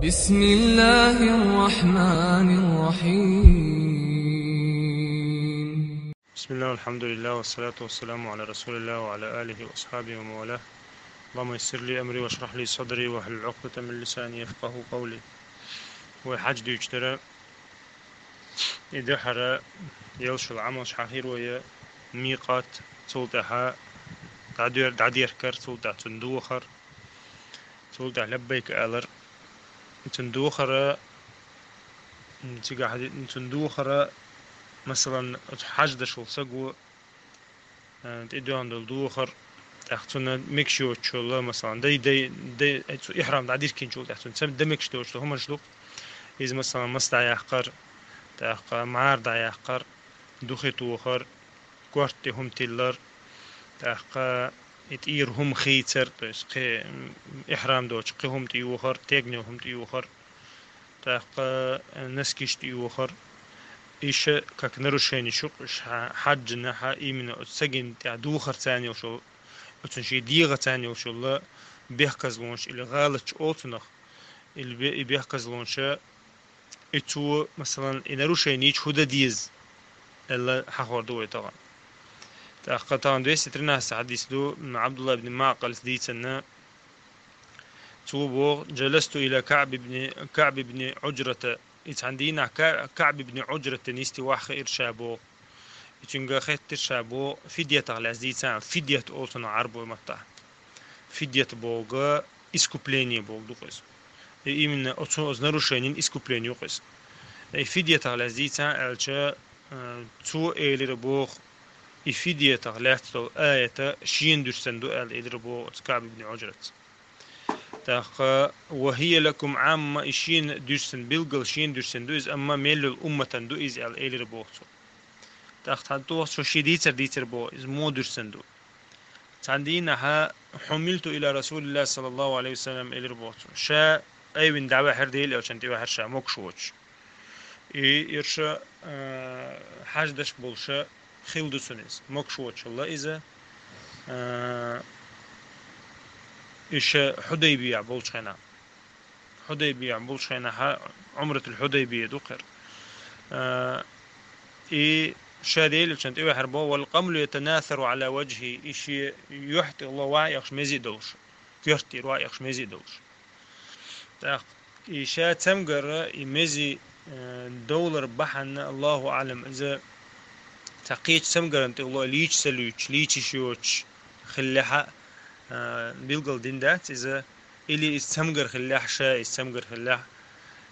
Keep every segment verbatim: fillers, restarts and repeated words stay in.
بسم الله الرحمن الرحيم. بسم الله والحمد لله والصلاة والسلام على رسول الله وعلى آله وأصحابه ومن والاه. اللهم يسر لي أمري واشرح لي صدري واحلل عقدة من لساني يفقهوا قولي. Вай хьадж дуьйцуш дара, и дуьххьара, ялшал Ӏамалш хьахийра вай, микъат, цул тӀаьхьа дӀадер-, дӀадеркар, цул тӀаьхьа цунна дохар, цул тӀаьхьа лаббайк алар. Цунна дохара, м, цигахь ди-, цунна дохара, масалан, оцу хьаж деш волу саго, э, тӀедоьгӀна долу дохар, тӀаккха цунна мегаш йоцучул, масалан, дай, дай, дай, цу ихьрам дӀадиркинчул тӀаьхьа цунна ца дан мегаш доцуш долу хӀуманаш ду-кх. Иза, масалан, мас дӀаяккхар, тӀаккха мӀара дӀаяккхар, духе тохар, корта тӀе хӀума тиллар, тӀаккха и тӀера хӀума хийцар, то есть кхин, м, ихьрам доцуш кхин хӀума тӀеюхар, тегнел хӀума тӀеюхар, тӀаккха, э, носкиш тӀеюхар. Иша как нарушение шу-кх, ш-, хьа-, хьаджанахьа именно оцу сагина тӀехь духар царна йолуш йолу, оцун шен дегӀан царна йолуш йолу бехказлонаш или гӀалаташ олу цунах, или бе-, и бехказлонаша, и цо, масалан, и нарушение йича хӀун дан деза, аьлла, хьахор ду вай тахана. ТӀаккха тахана двести тринадцать хьадис ду, м, Ӏабдулла ибн Маъкъалс дийцина, цо боху: «Джаласту иля Каъб ибн, Каъб ибн Ӏуджрата». И цхьана дийнахь Ка-, Каъб ибн Ӏуджрата нисти ваха хиира ша боху. И цуьнга хеттира ша боху, фидьятах лаьцна дийцан, фидьят олу цунах Ӏарбойн маттахь. Фидьят боху искупление боху ду-кх иза. И именно оцу, оцу нарушенин искупление ю-кх иза. И фидьятах лаьцна дийцан аьлча, э, цо элира боху, и фидьятах лаьцна долу аята шена дуьрсан ду аьлла элира боху оцу Каъб ибн Ӏуджратс. ТӀаккха: «Ва хия лакум Ӏамма», и шена дуьрсан, билггал шена дуьрсан ду иза, амма мел йолу умматан ду иза аьлла элира боху цо. ТӀаккха цхьана тоху цо шен дийцар дийцар боху, иза муха дуьрсан ду. Цхьана дийнахьа: «Хьумилту иля Расулиллахи саллаллаху алейхи ва саллям», элира боху цо. Ша айвина дӀаваьхьира, Делан элчанна тӀеваьхьира ша могуш воцуш. И ирша, а, хьаж деш болуша хилла ду цунна иза. Могуш воцуш хилла иза, а, иша Хьудайбия болчу хенахь. Хьудайбия болчу хенахьа, Ӏумратул Хьудайбия ду кхера. А, и ша Делан элчанна тӀеваьхьира боху: «Вал къамлу ятанасару ала ваджхи», и шен юьхь тӀе ло ваха экхаш мези а долуш, коьрта тӀера ваха экхаш мези а долуш. ТӀаккха и ша цамгар и мези, э, довлар бахьана, Аллаху аълам, иза цхьа кхечу цамгарна тӀе ло лийча ца луьйчуш, лийча йиш йоцуш хиллехьа, э, билгал дина дац иза, или иза цамгар хиллехь, ша иза цамгар хиллехь.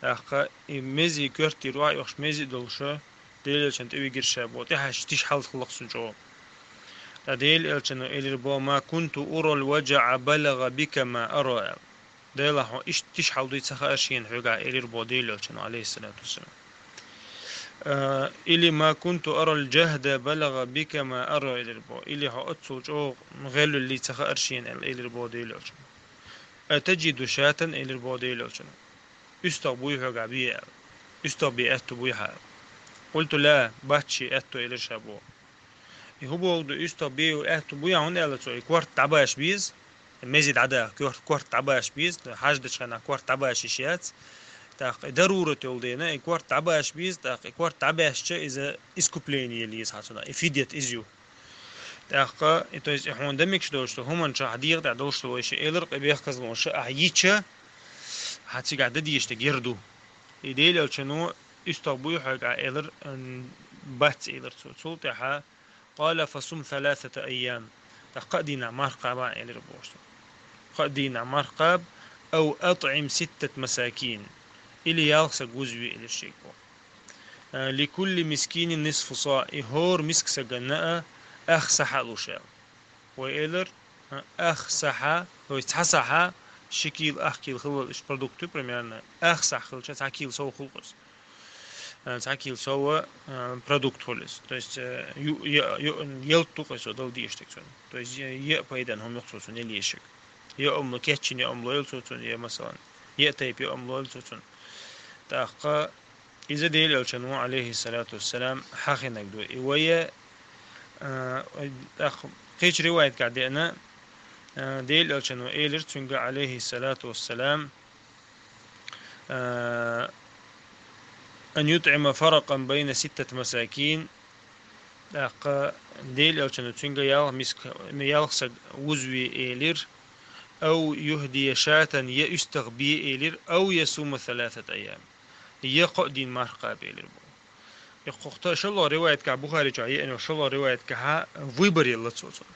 ТӀаккха и мези коьрта тӀера ваха экхаш мези а долуша, Делан элчанна тӀевигира ша боху, тӀехьаьжча тиша хьалха хиллакх цунна чӀогӀа. Ткъа Делан элчано элира боху: «Ма кунту урал ваджаӀа балагӀа бика ма ара», аьлла. Делахь, хьо иштта тиша хьал дуй ца хаьара шена хьоьгахь, элира боху Делан элчано, алейхиссалату вассалам. А, или: «Ма кунту арал джахда балагӀа бика ма ара», элира боху. Или: «Хьо оццул чӀогӀа гӀелвеллий ца хаьара шена», аьлла, элира боху Делан элчано. «Атаджиду шатан?» элира боху Делан элчано. «УьстагӀ буй хьоьгахь бен?» аьлла. «УьстагӀ бен аьтту буй хьан?» аьлла. «Къулту ла», бац шен аьтту, элира ша боху. И хӀун боху ду, уьстагӀ бен аьтту буй хьан, хӀунда аьлла цо, и корта дӀабаша беза, мези дӀадаха, кор-, корта дӀабаша беза, хьаж дечу хенахь корта дӀабаша йиш яц. ТӀаккха и дарурат йолу дела, и корта дӀабаша беза, тӀаккха и корта дӀабаьшча, иза искупление леза хьан цунах, и фидьят иза ю. ТӀаккха, и, то есть, и хьуна дан мегаш долуш ду, хӀуманчохь дегӀа тӀехь долуш ду вай ши элар, къе бехказлонаш ахь йича, хьан цигахь дан дезаш дерг яр ду. И Делан элчано, уьстагӀ буй хьоьгахь элар, м, бац элар цо. Цул тӀаьхьа, «Къала фасум саласата айям». ТӀаккха кхаа дийнахь марха кхаба элира боху цо. Кхаа дийнахь марха кхаба, «ав атӀим ситтат масакин». Или ялх саг вузаве элира шега боху. «Ликулли мискинин нисфу са», и хӀора миска саганна а ах сахьа а луш аьлла. Вай элар, ах сахьа, то есть цхьа сахьа, ши кийла, ах кийла хилла иштта продукт ю примерно. Ах сахьа хилча, цхьа кийла сов хуьлу-кх иза. Э, цхьа кийла сов, э, продукт хуьлу иза. То есть, э, ю-, я-, ю-, ялта ду-кх иза дала дезаш дерг цунна. То есть, я-, яа пайдана хӀума ю-кх цо цунна, я лешиг. Я омло, кечйина я омло йолу цо цунна, я, масалан, я тайпа я омло йолу цо цунна. ТӀаккха иза Делан элчано, алейхиссалату вассалам, хьахийнарг ду. И вай, э, тӀаккха кхечу риваятгахь деана, э, Делан элчано элира цуьнга, алейхиссалату вассалам, а, أن يطعم فرقا بين ستة مساكين, тӀаккха Дела Элчано цуьнга ялх миска, ялх саг вузве элира, أو يهدي شاة, я уьстагӀ бе элира, أو يصوم ثلاثة أيام, я кхо дийнахь марха кхаба элира боху. И кхухта шолгӀа риваятгахь, Бухари чохь еана шолгӀа риваятгахь выбор елла цо цунна.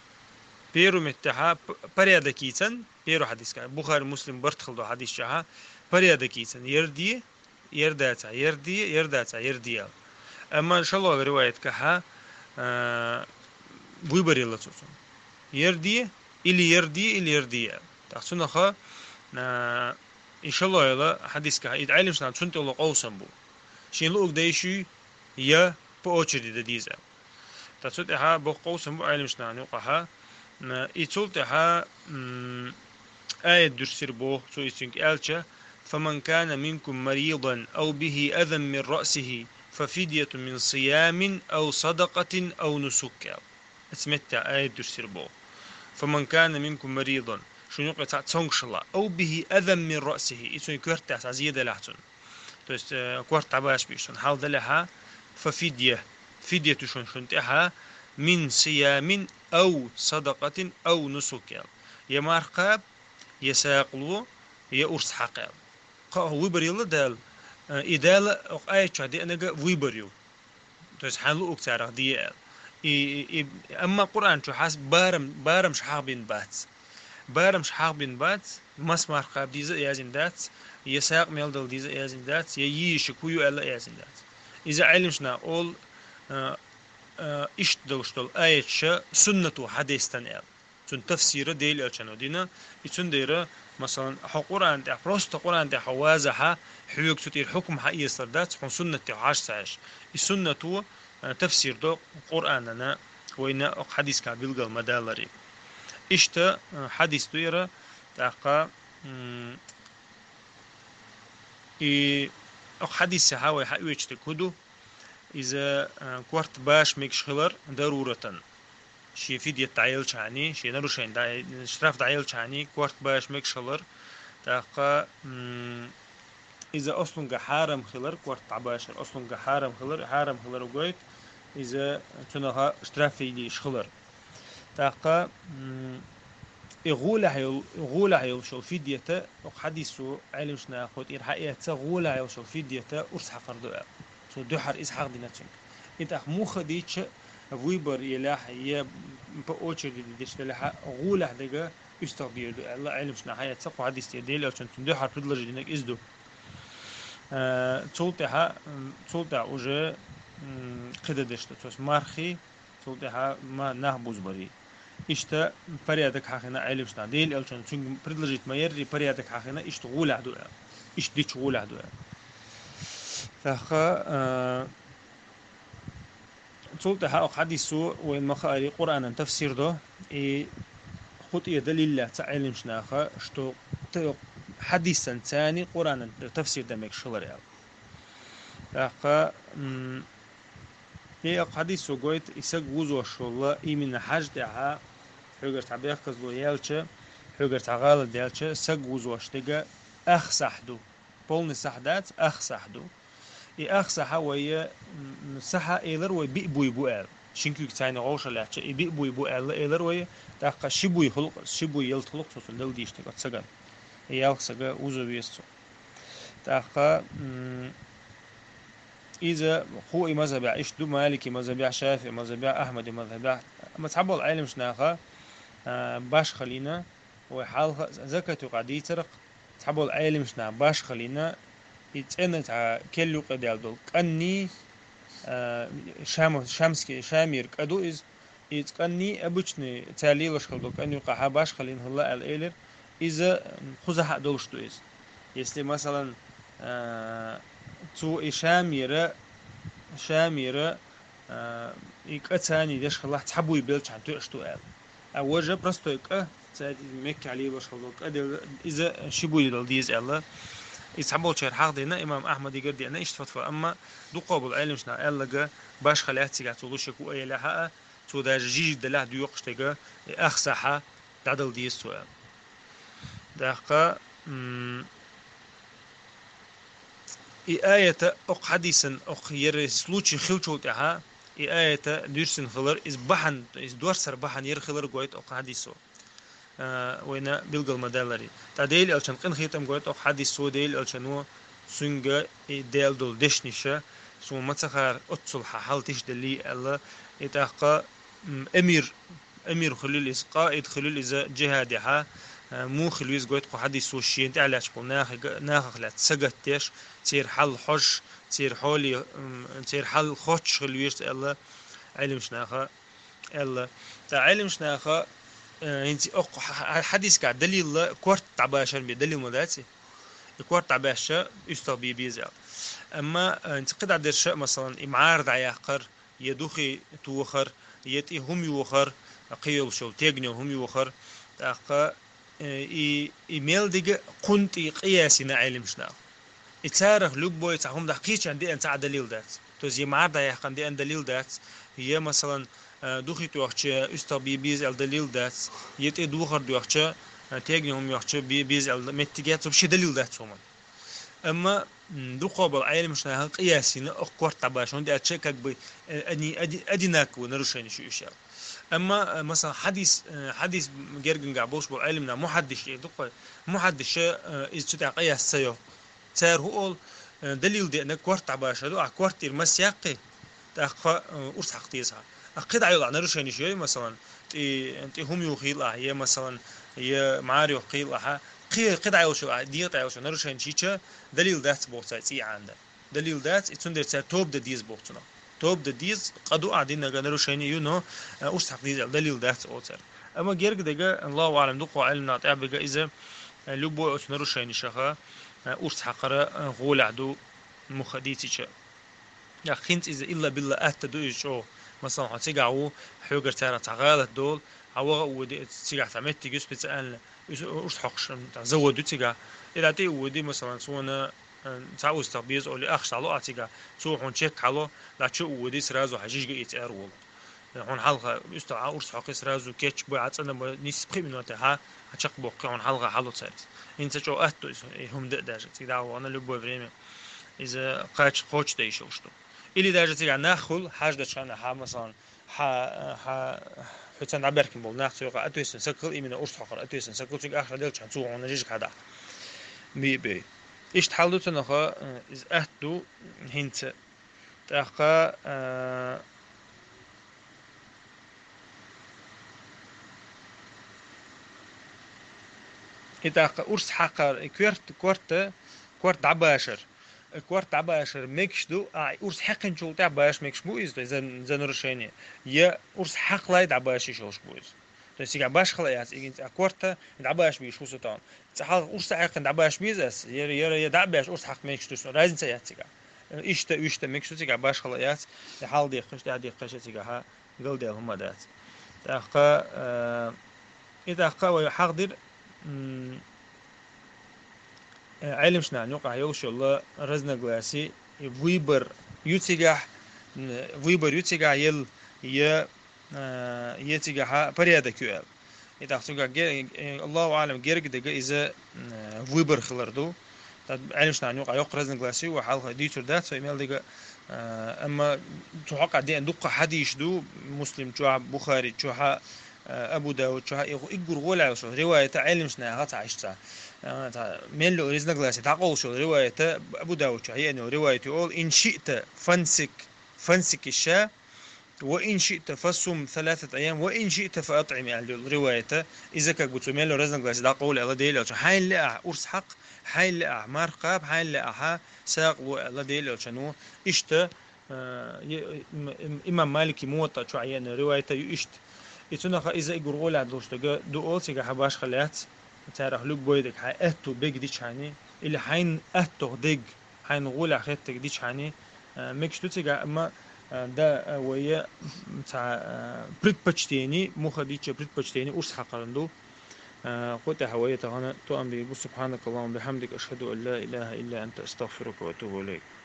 Первый меттехь п-, порядок йийцина, первый хьадисгахь, Бухари, Муслим барт хилла долу хьадис чохь, порядок йийцина, яра де, яра дацахь, яра де, яра дацахь, яра де аьлла. Амма шолгӀа риваятгахь, а, выбор елла цо цунна. Яра де, или яра де, или яра де аьлла. ТӀаккха цунах, а, и шолгӀа йолу хьадисгахь, и Ӏелимаш нах цунна тӀехула къовсам бу. Шен луъург дан йиш юй, я по очереди дан деза. Ткъа цу тӀехь боккха къовсам бу Ӏелимаш нахана юкъахь. М, и цул тӀехь, м, аят дуьсур боху, цо иза цуьнга аьлча: «فمن كان منكم مريضا أو به أذى من رأسه ففدية من صيام أو صدقة أو نسك», – аьлла. Оцу меттехь аят дуьсур боху: «فمن كان منكم مريضا», шуна юкъахь цхьаъ цомгуш хилахь, «أو به أذى من رأسه», и цуьнан коьртехь цхьа зе делахь цунна. То есть, э, корта дӀабашабеш цунна хьал делахь, «ففدية», фидия ду шуна, шуна тӀехь, «من صيام أو صدقة أو نسك», – аьлла. Я марха кхаба, я сагӀа ло, я урс хьакха аьлла. Кхо выбор елла Дала, э, и Дала оцу аят чохь деанарг выбор ю. То есть хьан луъург царах де аьлла. И, и, и, амма Къуръан чу хьас барам, барамаш хьахбина бац. Барамаш хьахбина бац, маса марха кхаба деза а яздина дац, я сагӀа мел дала деза а яздина дац, я йийшиг хӀун ю аьлла а яздина дац. Иза Ӏелимаш наха олу, а, а, иштта долуш долу аяташ суннато хьадистина аьлла. Цуьнан тафсира Дела Элчано дина, и цундела, масалан, хьо Къуръан тӀехь, просто Къуръан тӀехь хьо вазахь, хьоьга цу тӀера хьукам хьаэцалур дац, хьуна суннат тӀехь хьажа ца Ӏаш. И суннато, а, тафсир до Къуръанана, вайна оцу хьадисгахь билгал ма даларе. Иштта, а, хьадис ду яра, тӀаккха, м, и оцу хьадисехь вай хьаоьцуш дерг хӀун ду? Иза, а, корта баша мегаш хилар даруратан. Шен фидият дӀаелчахьаний, шен нарушение дӀа-, штраф дӀаелчахьаний, корта баша мегаш хилар. ТӀаккха, м, иза ослунга хьарам хилар, корта дӀабашар ослунга хьарам хилар, хьарам хилар гойту, иза цунах штраф йийш хилар. ТӀаккха, м, и гӀолехь йол-, гӀолехь йолуш йолу фидията, оцу хьадисо Ӏелимаш наха тӀера хьаэцна, гӀолехь йолуш йолу фидията урс хьакхар ду аьлла. Цо дуьххьара иза хьахдина цуьнга. И тӀаккха муха дийча, выбор елахь, я по очереди деш делахь, гӀолехь дерг уьстагӀ бийр ду аьлла, Ӏелимаш наха хьаэцна кху хьадис тӀера, Дела Элчано цунна дуьххьара предложи динарг иза ду. Э, цул тӀаьхьа, м, цул тӀаьхьа уже, м, кхидӀа деш ду, цо мархий, цул тӀаьхьа ма нах бузбарий. Иштта порядок хьахийна Ӏелимаш наха. Дела Элчано цуьнга предложить ма яррий, порядок хьахийна, иштта гӀолехь ду аьлла. Иштта дича гӀолехь ду аьлла. ТӀаккха, а, цул тӀаьхьа оцу хьадисо вайна ма-хаъара Къуръанан тафсир до. И кху тӀе далил лаьцна Ӏелимаш наха, что т-, хьадисан царний Къуръанан тафсир дан мегаш хилар аьлла. ТӀаккха, м, И оцу хьадисо гойту, и саг вузош волла, именно хьаж тӀехьа, хьоьгара цхьа бехказло яьлча, хьоьгара цхьа гӀалат даьлча, саг вузош дерг ах сахь ду. Полный сахь дац, ах сахь ду. И ах сахьа вай, м, сахьа элар вай биъ буй бу аьлла. Шин куьйга цхьаьна гӀовша лаьттача, и биъ буй бу аьлла элар вай, тӀаккха ши буй хуьлу, ши буй ялта хуьлу цо цунна дала дийшнарг оцу сагана. И ялх сага вузо веза цо. ТӀаккха, м, иза кху и мазхабехь иштта ду, Малики мазхабехь, ШафиӀи мазхабехь, Ахьмади мазхабехь. Амма цхьаболу Ӏелимаш наха, а, башхаллина, вай хьалха закат юкъахь дийцарх, цхьаболу Ӏелимаш наха башхаллина, и цӀена цхьа кел юкъе даьлла долу кӀанний, а, шам-, шамский, шамера кӀа ду иза, и цкъанний обычный, цара лелаш хила долу кӀан юкъахьа башхаллина хилла аьлла элира, иза кхузахьа а долуш ду иза. Если, масалан, а, цо и шамера, шамера, а, и кӀа царний деш хилахь, цхьа буй белчхьана тоьаш ду аьлла. А важа простой кӀа, цара Меккахь лелаш хила долу кӀа делла, иза ши буй дала деза аьлла. И цхьаболчара хьахдина, имам Ахьмадигара деана иштта фатва, амма дукхахболу Ӏелимаш наха аьлларг башха лаьццигахь цо луш ю а елахьа а, цо даже жижиг делахь доькъуш дерг, и ах сахьа дӀадала деза цо аьлла. ТӀаккха, м, И аята окх хьадисан, окх ер случай хилчул тӀаьхьа, и аята дуьрсина хилар, из бахьан, из дорсар бахьан ер хилар гойту окх хьадисо. А, вайна билгал ма далари. ТӀа Дела элчан къинхетам гойту окх хьадисо, Дела элчано цуьнга и дел долу дешниша, суна ма ца хаар оццул хьан хьал тиша далий аьлла, и тӀаккха, м, эмир, эмир хуьлил иза, къаид хуьлил иза джихадехьа, а, муха хила веза гойту кху хьадисо шена тӀехь лаьтташ болу нахе га-, нахах лаьцна сагатдеш, церан хьал хьожуш, церан хьоле, м, церан хьал хоттуш хила веза аьлла, Ӏеламаш наха аьлла. Ткъа Ӏеламаш наха, э, хӀинца окх хьа-, хьа-, хьадисгахь далилла корта дӀабашар бен далил ма дац и. И корта дӀабаьшча, уьстагӀ бе беза аьлла. Амма, э, хӀинца кхидӀа дерша, масалан, и мӀара дӀаяккхар, я духе тохар, я тӀе хӀума йохар, кхин йолуш йолу тегнел хӀума йохар, тӀаккха, э, и, и мел дига кхунна тӀе къияс йина Ӏеламаш наха. И царах любой цхьа хӀума дахь кхечарна деана цхьа а далил дац. То есть, я мӀара дӀаяьккхина деана далил дац, я, масалан, э, духе тоьхча, уьстагӀ бе беза аьлла далил дац, я тӀе духар доьхча, э, тегнел хӀума йохча бе беза аьлла меттиг яц, вообще далил дац хӀуман. Амма, м, дукхахболу Ӏеламаш наха къияс йина окх корта дӀабаша, хӀунда аьлча как бы, э, они оди-, одинаковые нарушенеш ю уьш аьлла. Амма, э, масалан, хьадис, э, хьадис гергангахь болуш болу Ӏеламнах мухьаддиш эр ду-кх вай. Мухьаддиша, э, иза цу тӀехь къияс ца йо. Цара хӀун олу, э, далил деана корта дӀабаша ду, ахь корта тӀера мас яккхий, тӀаккха, э, урс хьакха деза хьан. А кхидӀа йолу ахь нарушенеш йой, масалан, тӀе, тӀе хӀума юхийла ахь, я, масалан, я мӀара йохкийла ахьа, кхи-, кхидӀа йолуш йолу ахь, дегӀа тӀе йолуш йолу нарушенеш йича, далил дац боху цара цӀий Ӏанда. Далил дац, и цундела цара тоба дан деза боху цунах. Тоба дан деза, къа ду ахь динарг нарушение ю, но, э, урс хьакха деза аьлла далил дац олу цара. Амма герга дерг, Аллаху аӀлам, дукха Ӏеламнах тӀехь берг иза, э, любой оцу нарушенешаха, э, урс хьакхара, э, гӀолехь ду муха дийцича. Я хӀинца иза илла-билла атта ду иза чӀогӀа. Масалан, хьо цигахь ву, хьоьгара царах цхьа гӀалат долу, хьан ваха а воьдий, цигахь цхьа меттиг ю специально, иза урс хьокхуш, м, цхьа завод ю цигахь. И дӀа тӀе а воьдий, масалан, суна, э, цхьа уьстагӀ беза олий, ахча дӀало ахь цигахь, цо хьуна чек хьало, дӀа чу а воьдий, сразу хьан жижиг а ийца ара волу. Хьуна хьалха уьстагӀ Ӏа урс хьокхий, сразу кечбой, Ӏа цӀанбой, нийса пхи минотехьа, хьан чекхбоккхий, хьуна хьалха хьало цаьрца. ХӀинца чӀогӀа атта ду иза, и хӀума де а даже, цигахь вахана любое время. Иза кхача-, кхочушдан йиш йолуш ду. Или даже цигахь нах хуьлу, хьаждачхьана хьан, масалан, хьан, хьан, хьоьца дӀабаьхкина болу нах цу юкъа ответственный саг хила, именно урс хьокхара ответственный саг хила, цуьнга ахча делчхьана цо хьуна жижиг хьадахь. Бий а бей. Иштта хьал ду цунах, э, иза атта ду хӀинца. ТӀаккха, э, и тӀаккха урс хьакхар, и коьрт-, корта, корта дӀабашар. Э, корта дӀабашар мегаш ду, а, урс хьаькхначул тӀаьхьа баша мегаш бу иза, то есть за, за нарушение. Я урс хьакхале дӀабаша йиш йолуш бу иза. То есть цигахь башхала яц, и хӀинца а корта дӀабаша бийш хӀусу тахана. Цкъа хьалха урс а хьаькхна дӀабаша беза ас, яра, яра, я дӀа а баьш урс хьакха мегаш ду, разница яц цигахь. Иштта, иштта мегаш ду цигахь башхала яц, и хьал дехкаш, тӀаьхьа дехкаш а цигахьа галдаьлла хӀума дац. ТӀаккха, э, и тӀаккха вай хьахдира, м, э, Ӏеламаш нахана юкъахь йолуш йолу разногласи, выбор ю цигахь, м, выбор ю цигахь ел, я, э, я цигахьа порядок ю аьлла. И тӀаккха цуьнгахь ге-, э, Аллаху аӀлам, герга дерг иза, м, выбор хилар ду. ТӀаккха Ӏеламаш нахана юкъахь йоккха разногласи ю, хьалха дийцур дац вай мел дерг, э, амма цу хьокъехь деана дуккха хьадисаш ду, Муслим чохь, Бухари чохь, э, Абу Дауд чохь, и уггар гӀолехь йолуш йолу ривайта Ӏеламаш наха цхьа иштта цхьа, э, цхьа мел йолу разногласи дӀакъовлуш йолу ривайта Абу Дауд чохь еана йолу ривайта ю олу: «Ин шиъта фамсик, фамсик иш-шата, ва ин шиъта фасум саласата айям, ва ин шиъта фаатӀим», аьлла йолу ривайта. Иза как бы цу мел йолу разногласи дӀакъовла аьлла Дела элчано. Хьайна лаахь урс хьакха, хьайна лаахь марха кхаба, хьайна лаахь сагӀа ло аьлла Дела элчано. Иштта, э, и-, им-, им-, имам Малики Муваттаъ чохь еана ривайта ю иштта. И цунаха иза уггар гӀолехь долуш дерг ду олу цигахьа, башхала яц, царах любой дерг хьайн аьтту берг дичхьана, или хьайн аттох дерг, хьайн гӀолехь хеттарг дичхьана, э, мегаш ду цигахь, амма, э, да, э, вай, э, цхьа, э, предпочтение, муха дийцича предпочтение урс хьакхаран ду. Э, кху тӀехь вай тахана тоам бийр бу. Субханакаллахумма бихамдик, ашхаду ан ла илаха илла анта, астагфирука ва атубу илайк.